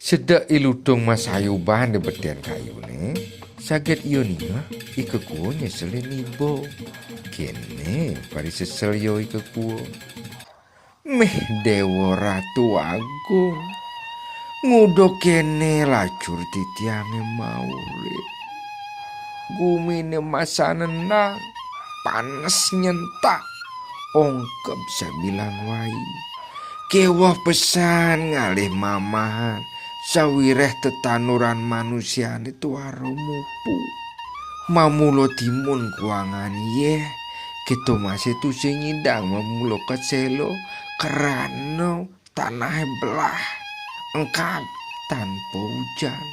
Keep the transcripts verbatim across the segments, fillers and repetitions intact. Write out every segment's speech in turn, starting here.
Sedek I Lutung masayuban di betén kayuné, saget ia ningeh I Kekuo nyeselin iba. Kéné parisesel ia I Kekuo. Mih Déwa Ratu Agung, nguda kéné lacur titiangé maurip. Guminé masanenang, panes nyentak, ongkeb sabilang wai. Kéweh pesan ngalih mamahan, sawiréh tetanuran manusiané tuara mupu. Mamula timun kuangan yéh, kéto masih tusing nyidang mamula kaséla, krana tanahé belah, engkab tanpa ujan.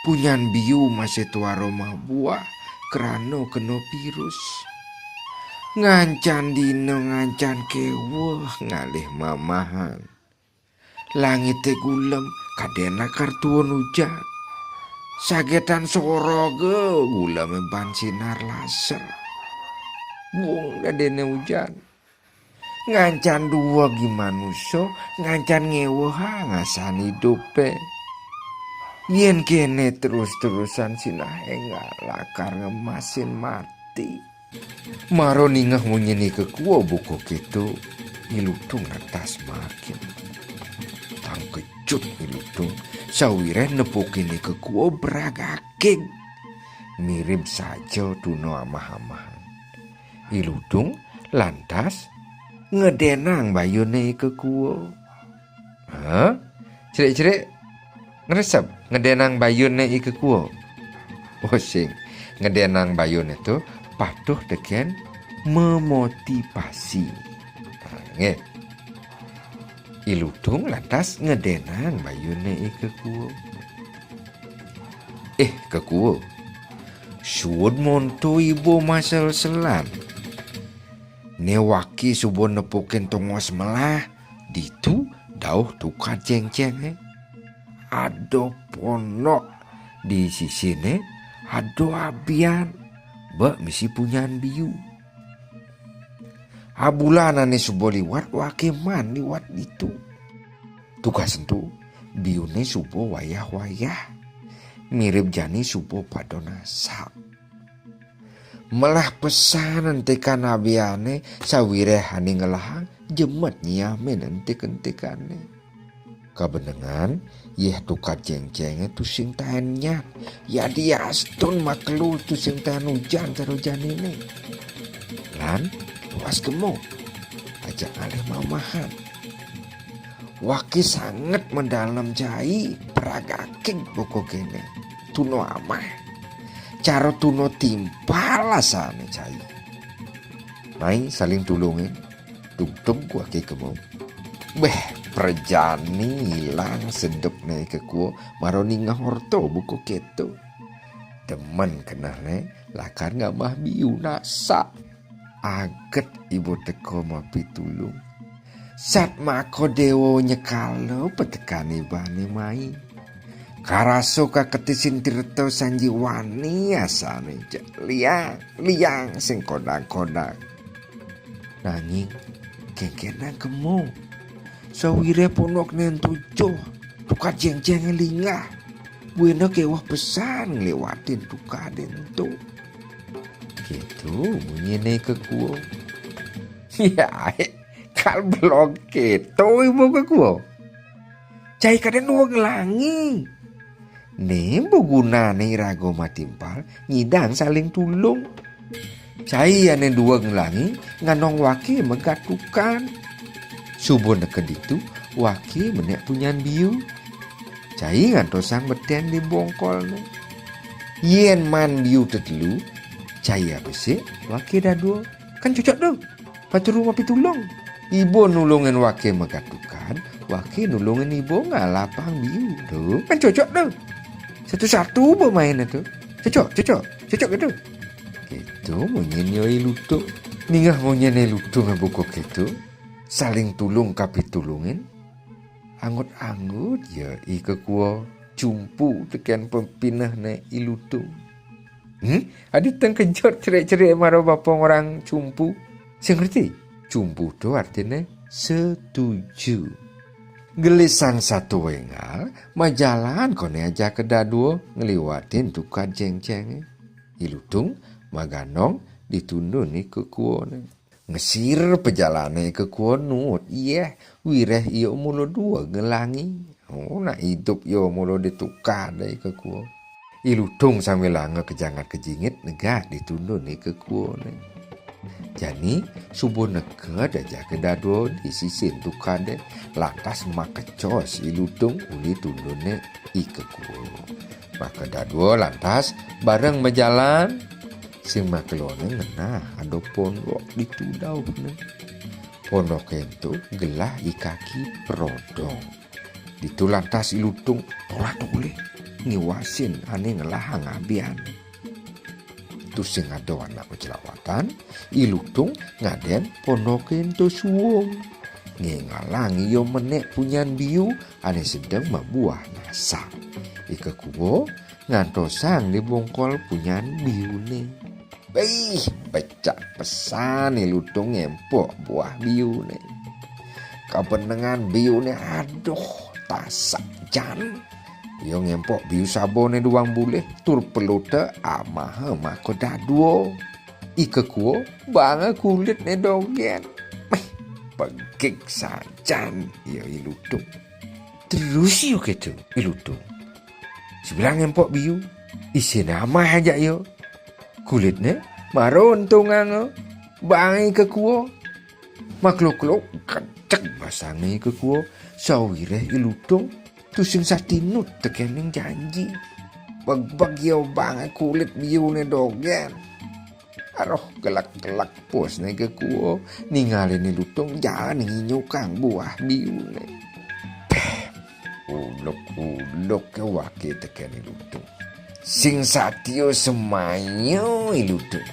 Punyan biu masih tuara mabuah, krana kena virus. Ngancan dina ngancan kéweh ngalih mamahan. Langité gulem, kadén lakar tuun ujan. Sagetan soroga gulemé ban sinar laser. Bung dadiné ujan. Ngancan dueg i manusa, ngancan ngéwehang asan idupé. Yén kéné terus-terusan, sinah énggal lakar ngemasin mati. Mara ningeh munyin I Kekuo buka kéto, I Lutung lantas makin. Tang kejut I Lutung, sawiréh nepukin I Kekuo beragaking. Mirib saja tuna amah-amahan. I Lutung lantas ngedénang bayuné I Kekuo. Hah? Cerik-cerik ngresep ngedénang bayuné I Kekuo. Oh, sing. Ngedénang bayuné to patuh tekén memotivasi. Ha, nggih. I Lutung lantas ngedénang bayuné I Kekuo. Eh, Kekuo. Suud monto iba masel-selan. Né waki suba nepukin tongos melah, ditu dauh tukad céngcéngé. Ada ponok di sisiné, ada abian, bek misi punyan biu. Abulan ané suba liwat, waki man liwat ditu. Tugas ento, biuné suba wayah-wayah. Mirib jani suba pada nasak. Melah pesan entikan abiané, sawiréh ané ngelahang, jemet nyiamin entik-entikané. Kabenengan, yéh tukad céngcéngé tusing taén nyat. Yadiastun makelo tusing taén ujan karo janiné. Lan, luas gema. Ajak ngalih mamahan. Waki sanget madalem cai, beragaking buka kéné. Tuna amah. Cara tuna timpal asané cai. Mai saling tulungin. Tugtug waki gema. Béh, prajani ilang sedepné I Kekuo, mara ningeh orta buka kéto. Demen kenehné, lakar ngamah biu nasak. Aget iba teka mapitulung. Satmaka Déwa nyekala petekan ibané mai. Karasa kaketi sing tirta sanjiwani asané, cek liang, liang sing kodang-kodang. Nanging kénkénang gema. Sawiréh ponokné ento joh, tukad céngcéngé linggah. Buina kéweh pesan ngliwatin tukadé ento. Kéto munyiné I Kekuo. Ya, kal belog kéto iba Kekuo. Cai kadén dueg nglangi. Né begunané iraga matimpal, nyidang saling tulung. Cai ané dueg nglangi, nganong waki megat tukad. Suba neked ditu, waki menék punyan biu. Cai ngantosang betén di bongkolné. Yén man biu tetelu, cai abesik, waki dadua. Kan cocok to. Paturu mapitulung. Iba nulungin waki megat tukad, waki nulungin iba ngalapang biu. To, kan cocok to. Satu-satu ba mainné to. Cocok, cocok, cocok kéto. Kéto munyin ia I Lutung. Ningeh munyin I Lutung buka kéto. Saling tulung kapitulungin. Anggut-anggut ia I Kekuo cumpu tekén pepinehné I Lutung. Hmm? Adi tengkejut cerik-cerik mara bapa ngorang cumpu. Sing ngerti? Cumpu to artiné setuju. Gelisang satua énggal, Majalan koné ajaka dadua ngliwatin tukad jéngcéngé. I Lutung maganong ditundun i kekuané. Ngesir pajalané i kekua nuut, yéh, wiréh ia mula dua ngelangi. Oh, nak idup ia mula di tukadé i kekua. I Lutung sambilanga kajangat kajingit negak ditundun i kekuané. Jani suba neked ajaka dadua di sisin tukadé, lantas makecos i Lutung uli tunduné i kekua. Maka dadua lantas bareng majalan, sing makeloné ngenah ada pondok ditu dauhné. Pondoké ento gelah i kaki prodong. Ditu lantas i Lutung tolah-tolih ngiwasin ané ngelahang abian. Tusing ada anak macelawatan, i Lutung ngadén pondoké ento suung. Ngéngalang ia menék punyan biu ané sedeng mabuah nasak. I kekua ngantosang di bongkol punyan biuné. Béh, becak pesan i Lutung ngémpok buah biuné. Kabenengan biuné aduh tasak jan. Ia ngémpok biu sabané duang bulih tur peluta amaha maka dadua. I kekua baanga kulitné dogén. Méh, pegig sajan ia i Lutung. Terus ia kéto i Lutung. Sebilang ngémpok biu, isiné amah ajak ia. Kulitné mara entunganga, baanga i kekua. Makluk-kluk, gedeg basangné i kekua, sawiréh i Lutung tusing satinut tekéning janji. Begbeg ia baanga kulit biuné dogén. Aduh, gelek-gelek pusné i kekua, ningalin i Lutung jaan nginyukang buah biuné. Béh, uluk-uluk ké waké tekén i Lutung. Sing satia semaya i Lutung.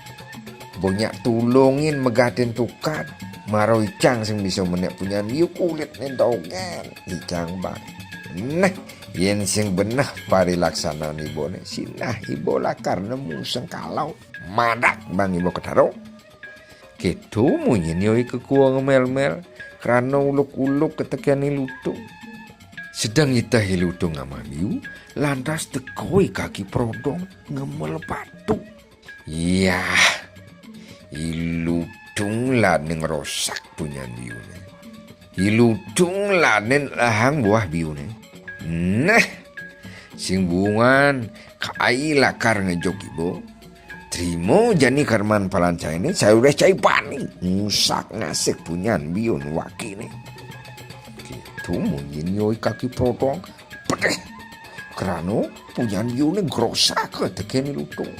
Ba nyak tulungin megatin tukad, mara icang sing bisa menék punyan biu kulitné dogén. Icang ba. Nah, yén sing beneh parilaksanan ibané, sinah iba lakar nemu sengkala. Madak bang iba ketara. Kéto munyin ia i kekua ngemel-mel, krana uluk-uluk ké tekén i Lutung. Sedeng iteh i Lutung ngamah biu, lantas teka i kaki prodong ngemel batu. Yah, i Lutung lané ngerosak punyan biuné. I Lutung lané nelehang buah biuné. Nah, sing buungan, kai lakar ngejuk iba. Trima jani karman palancainé, sawiréh cai bani ngusak-ngasik punyan biun wakéné. Kéto munyin ia i kaki prodong, pedih. Krana punyan biuné ngerosak tekén i Lutung.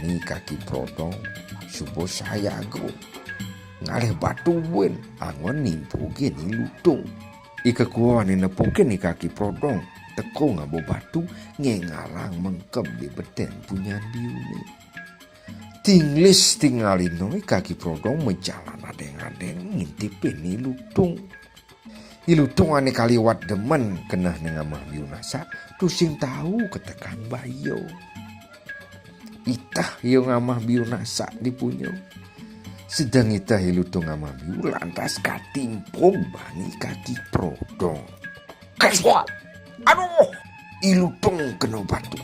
Né i kaki prodong suba sayaga. Ngalih batu buin anggon nimpugin i Lutung. I kekua ané nepukin i kaki prodong teka ngaba batu ngéngalang mengkeb di betén punyan biuné. Tinglis tingalina i kaki prodong majalan adéng-adéng ngintipin i Lutung. I Lutung ané kaliwat demen kenehné ngamah biu nasak, tusing tau ketekan ba ia. Iteh ia ngamah biu nasak di punyo. Sedeng iteh i Lutung ngamah biu lantas katimpug bani kaki prodong. Keswat! Aduh! I Lutung kena batu.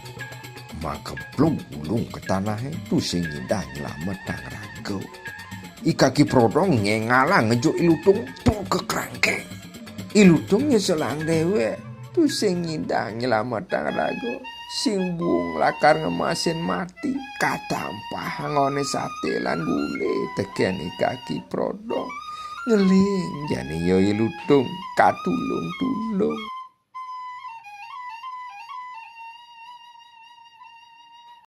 Makeblug ulung ke tanahé, tusing ngidang nyelametang raga. I kaki prodong ngéngalang ngejuk i Lutung tur kekerangkeng. I Lutung nyeselang déwék, tusing ngidang nyelametang raga. Sing buung lakar ngemasin mati, katampah anggoné saté lan gulé tekén i kaki prodong. Ngeling jani ia i Lutung katulung-tulung.